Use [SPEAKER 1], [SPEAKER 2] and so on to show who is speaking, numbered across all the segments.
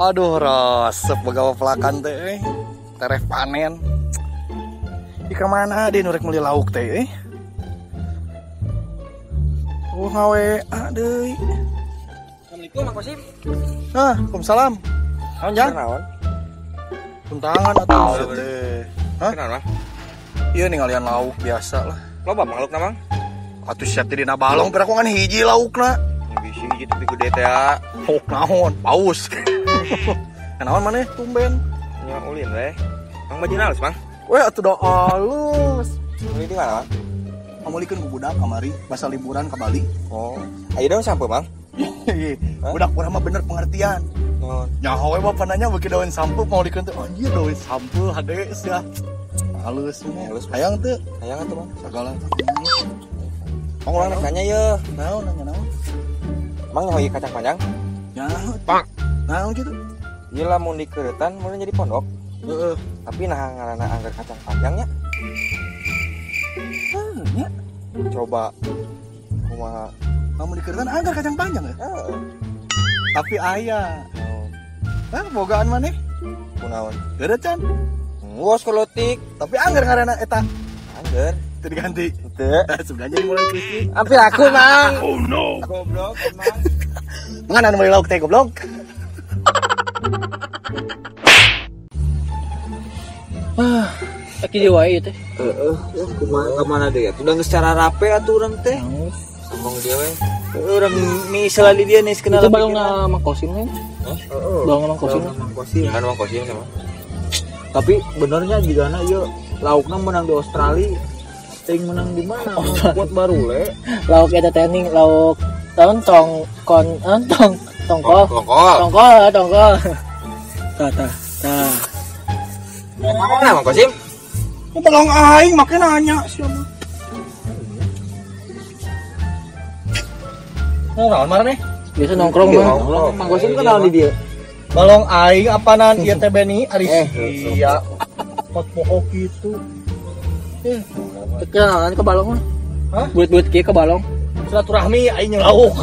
[SPEAKER 1] Aduh, resep begawa pelakan teh, tereh panen. Di mana deh nurek meuli lauk teh? Oh, ngawe deui.
[SPEAKER 2] Assalamualaikum, Mang Kosim.
[SPEAKER 1] Nah, waalaikumsalam. Naon, Jang?
[SPEAKER 2] Naon?
[SPEAKER 1] Tuntangan atuh teh. Hah?
[SPEAKER 2] Kenapa?
[SPEAKER 1] Iya ningalian lauk biasa lah.
[SPEAKER 2] Loba mang laukna, Mang?
[SPEAKER 1] Atuh siap teh dina balong pira ku ngan hiji laukna.
[SPEAKER 2] Bisi hiji tapi gede teh ya.
[SPEAKER 1] Lauk naon? Paus. Kenaon maneh tumben?
[SPEAKER 2] Nya ulin we. Mang bajina halus, Mang.
[SPEAKER 1] Weh atuh da halus.
[SPEAKER 2] Ulin di mana, Mang?
[SPEAKER 1] Pamulikeun ku budak kamari, basa liburan ka Bali.
[SPEAKER 2] Oh, ayo dong sampe, Mang.
[SPEAKER 1] Budak urang mah bener pengertian.
[SPEAKER 2] Naon?
[SPEAKER 1] Nyaho we bapak nanya beuki daun sampe maulikeun teh anjir daun sampe hade sia. Halus nya.
[SPEAKER 2] Halus.
[SPEAKER 1] Hayang teu?
[SPEAKER 2] Hayang atuh, Mang.
[SPEAKER 1] Sagala.
[SPEAKER 2] Mang urang rek nanya ye.
[SPEAKER 1] Naon nanya naon?
[SPEAKER 2] Mang nyaho ieu kacang panjang?
[SPEAKER 1] Nyaho.
[SPEAKER 2] Pak.
[SPEAKER 1] Naon kitu?
[SPEAKER 2] Ieu lamun dikeuretan mun jadi pondok.
[SPEAKER 1] Heeh.
[SPEAKER 2] Tapi nah ngaranna angger kacang panjangnya.
[SPEAKER 1] Heuh nya.
[SPEAKER 2] Coba kumaha?
[SPEAKER 1] Lamun dikeuretan angger kacang panjang ya?
[SPEAKER 2] Heeh.
[SPEAKER 1] Tapi aya.
[SPEAKER 2] Naon?
[SPEAKER 1] Hah, bogaan maneh?
[SPEAKER 2] Kunaon?
[SPEAKER 1] Geureut can.
[SPEAKER 2] Wos kolotik.
[SPEAKER 1] Tapi angger ngaranna eta.
[SPEAKER 2] Angger.
[SPEAKER 1] Teu diganti.
[SPEAKER 2] Teu.
[SPEAKER 1] Sudah jadi mulai kritik.
[SPEAKER 2] Hampir aku, Mang. Oh no. Goblok, Mang.
[SPEAKER 1] Nganan meuli lauk teh goblok.
[SPEAKER 3] Ah, aki deui wae teh.
[SPEAKER 2] Heeh, ya kumaha ka mana deui atuh da geus cara rape atuh urang teh. Ngomong dia we.
[SPEAKER 4] Heeh, urang ni selalu dia nih kenal.
[SPEAKER 3] Itu balongna Mang Kosim kan?
[SPEAKER 2] Heeh.
[SPEAKER 3] Balongna Mang Kosim.
[SPEAKER 4] Mang Kosim.
[SPEAKER 2] Kan Mang Kosim sama.
[SPEAKER 4] Tapi benernya jigana ieu laukna menang di Australia. Ting menang di mana? Kuat baru le.
[SPEAKER 3] Lauk eta teh ning lauk tahun tong kon tong tongkol.
[SPEAKER 2] Tongkol.
[SPEAKER 3] Tongkol, tongkol. Tah tah tah.
[SPEAKER 2] Mana Mang Kosim?
[SPEAKER 1] Tolong aing make nanya sia mah. Naon marane?
[SPEAKER 3] Biasa nongkrong mah.
[SPEAKER 4] Mang Kosim kenal di dia.
[SPEAKER 1] Balong aing apanan ieu teh Beni ari sia. Pot poho kitu.
[SPEAKER 3] Kenalan ke balong mah.
[SPEAKER 1] Hah?
[SPEAKER 3] Buat-buat kieu ke balong.
[SPEAKER 1] Silaturahmi aing lauk.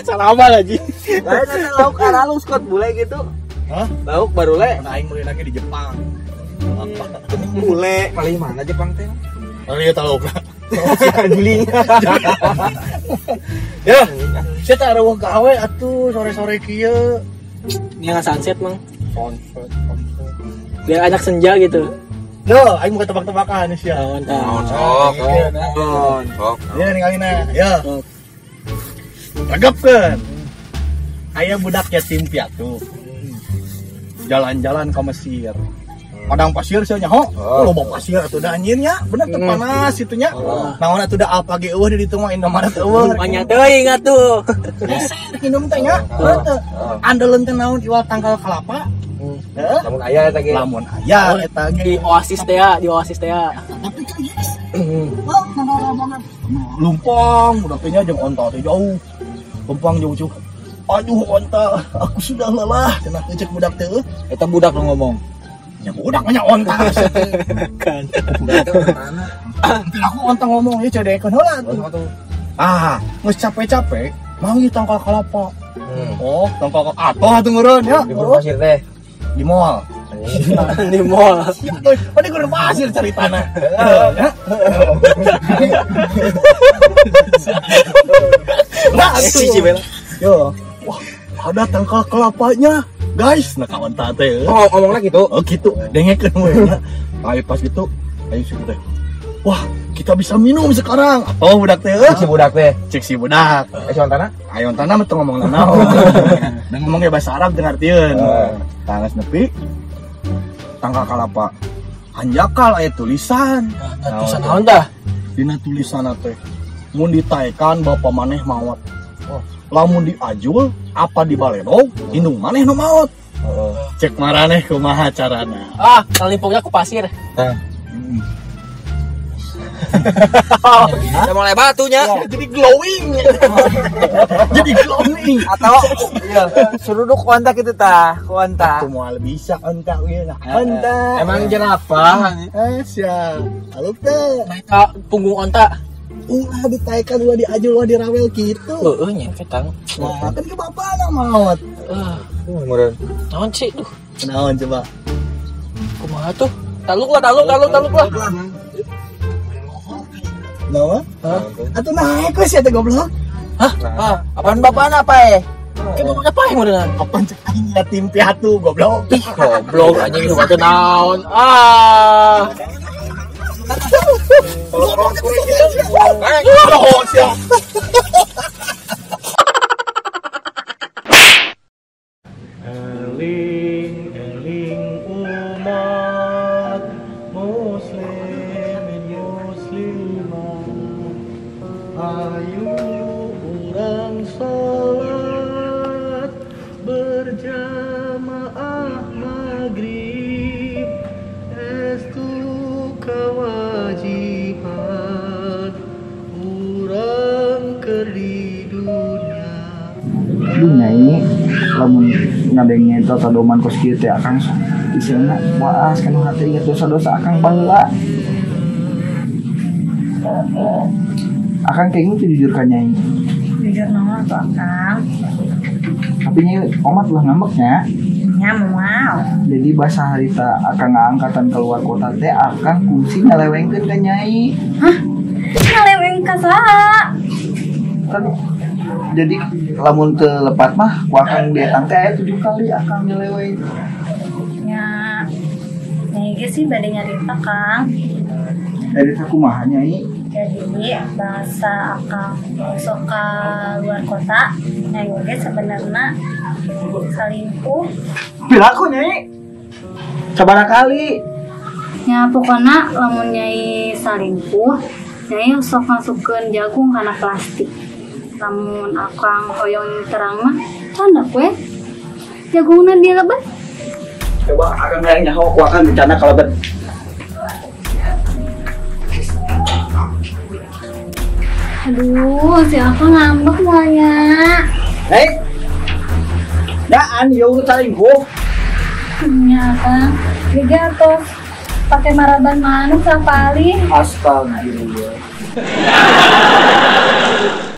[SPEAKER 3] Salaman aja.
[SPEAKER 4] Lain eta lauk halus kot bule gitu.
[SPEAKER 1] Hah?
[SPEAKER 4] Lauk baru le.
[SPEAKER 1] Nah, aing meuli lagi di Jepang. Apa?
[SPEAKER 4] Bule.
[SPEAKER 2] Paling mana Jepang teh?
[SPEAKER 1] Paling eta laukna.
[SPEAKER 4] Anjing.
[SPEAKER 1] Ya, saya tak ada gawe atuh sore-sore kieu.
[SPEAKER 3] Yang sunset, Mang.
[SPEAKER 1] Sunset, sunset.
[SPEAKER 3] Biar anak senja gitu.
[SPEAKER 1] Yo, aing mau tebak-tebakan sia.
[SPEAKER 3] Naon tah.
[SPEAKER 2] Naon sok. Naon sok.
[SPEAKER 1] Ya ningalina, ya. Regepkeun. Aya budak yatim piatu. Jalan-jalan ke Mesir. Padang pasir sia nyaho. Oh, loba pasir atuh da anjir nya. Bener teu panas kitu nya. Naon atuh da apa ge eueuh di ditu mah Indomaret eueuh.
[SPEAKER 3] Banyak teuing atuh.
[SPEAKER 1] Hese minum teh nya. Heuh teu. Andeleun teh naon iwal tangkal kalapa. Heeh.
[SPEAKER 2] Lamun aya eta ge.
[SPEAKER 1] Lamun aya eta ge.
[SPEAKER 3] Di oasis teh ya, di oasis teh ya.
[SPEAKER 1] Tapi kan geus. Oh, banget. Lumpang budak teh nya jeung onta teh jauh. Lumpang jauh-jauh. Aduh onta, aku sudah lelah. Cenah cek budak teh.
[SPEAKER 4] Eta budak nu ngomong.
[SPEAKER 1] Ya budak mah onta
[SPEAKER 3] kan.
[SPEAKER 1] Aku onta ngomong ya cedekeun heula atuh. Ah, geus capek-capek manggih tangkal kalapa. Oh, tangkal atuh atuh ngeureun ya.
[SPEAKER 2] Di gurun pasir teh.
[SPEAKER 1] Di mall.
[SPEAKER 3] Di mall.
[SPEAKER 1] Oh, di gurun pasir caritana. Lah atuh. Yo, wah, ada tangkal kelapanya, guys. Nah, kawan teh.
[SPEAKER 2] Oh, ngomongna gitu.
[SPEAKER 1] Oh, gitu. Dengekeun we nya. Ayo pas gitu, ayo situ teh. Wah, kita bisa minum sekarang. Oh, budak teh.
[SPEAKER 2] Cek si budak teh.
[SPEAKER 1] Cek si budak.
[SPEAKER 2] Eh, si ontana?
[SPEAKER 1] Ayo ontana mah teu ngomong naon. Da ngomongnya bahasa Arab teu ngartieun. Tah geus nepi. Tangkal kalapa. Hanjakal aya tulisan.
[SPEAKER 3] Nah, tulisan naon tah?
[SPEAKER 1] Dina tulisanna teh. Mun ditaekan bapa maneh maot. Lamun diajul apa dibaledog indung maneh nu maot. Cek maraneh kumaha carana.
[SPEAKER 3] Ah, kalimpungnya ku pasir.
[SPEAKER 2] Heeh. Udah mulai batunya.
[SPEAKER 1] Jadi glowing. Jadi glowing.
[SPEAKER 4] Atau iya, suruduk onta gitu tah, ku onta.
[SPEAKER 1] Atuh moal bisa onta ieu lah. Onta.
[SPEAKER 2] Emang jerapah.
[SPEAKER 1] Eh, sia. Halup teh.
[SPEAKER 3] Naik ka punggung onta.
[SPEAKER 1] Ulah ditaekan, ulah diajul, ulah dirawel gitu.
[SPEAKER 3] Heeh nya ketang.
[SPEAKER 1] Nah, kan ke bapakna maot.
[SPEAKER 3] Ah,
[SPEAKER 2] meureun.
[SPEAKER 3] Naon sih duh?
[SPEAKER 1] Naon coba?
[SPEAKER 3] Kumaha tuh? Taluk lah, taluk, taluk, taluk lah.
[SPEAKER 1] Naon?
[SPEAKER 3] Hah?
[SPEAKER 1] Atuh naek we sia teh goblok.
[SPEAKER 3] Hah?
[SPEAKER 2] Ah, apaan bapakna apa eh?
[SPEAKER 3] Kan bapakna paeh meureun.
[SPEAKER 1] Apaan cek aing yatim piatu goblok.
[SPEAKER 3] Ih, goblok anjing nu teh naon? Ah.
[SPEAKER 1] Eling eling umat muslimin muslimat, ayo urang salat berjamaah maghrib, estu kewajiban urang keur di dunia.
[SPEAKER 5] Aduh nyai, lamun ngadenge tatadoman kos kieu teh akang isina waas kana hati inget dosa-dosa akang baheula. Akang kayaknya tuh jujur ka nyai.
[SPEAKER 6] Jujur naon tuh akang?
[SPEAKER 5] Tapi nyai omat lah ngambeknya.
[SPEAKER 6] Nya moal.
[SPEAKER 5] Jadi bahasa harita akang angkatan keluar kota teh akang kungsi nyelewengkeun ka nyai.
[SPEAKER 6] Hah? Nyeleweng ka saha?
[SPEAKER 5] Kan jadi lamun teu lepat mah ku akang dietang teh aya 7 kali akang nyeleweng.
[SPEAKER 6] Nya nyai ge sih bade nyarita Kang.
[SPEAKER 5] Nyarita kumaha nyai?
[SPEAKER 6] Jadi bahasa akang sok ka luar kota nyai ge sebenarna salingkuh.
[SPEAKER 5] Piraku nyai? Sabaraha kali?
[SPEAKER 6] Nya pokona lamun nyai salingkuh, nyai sok masukkeun jagung kana plastik. Lamun akang hoyong terang mah candak we jagungna dilebet.
[SPEAKER 5] Coba akang hayang nyaho ku akang dicana kalebet.
[SPEAKER 6] Aduh, si akang ngambek moalnya.
[SPEAKER 5] Hei. Daan ieu salingkuh.
[SPEAKER 6] Nya akang, diga tos pake maraban manuk sapali.
[SPEAKER 5] Astagfirullah.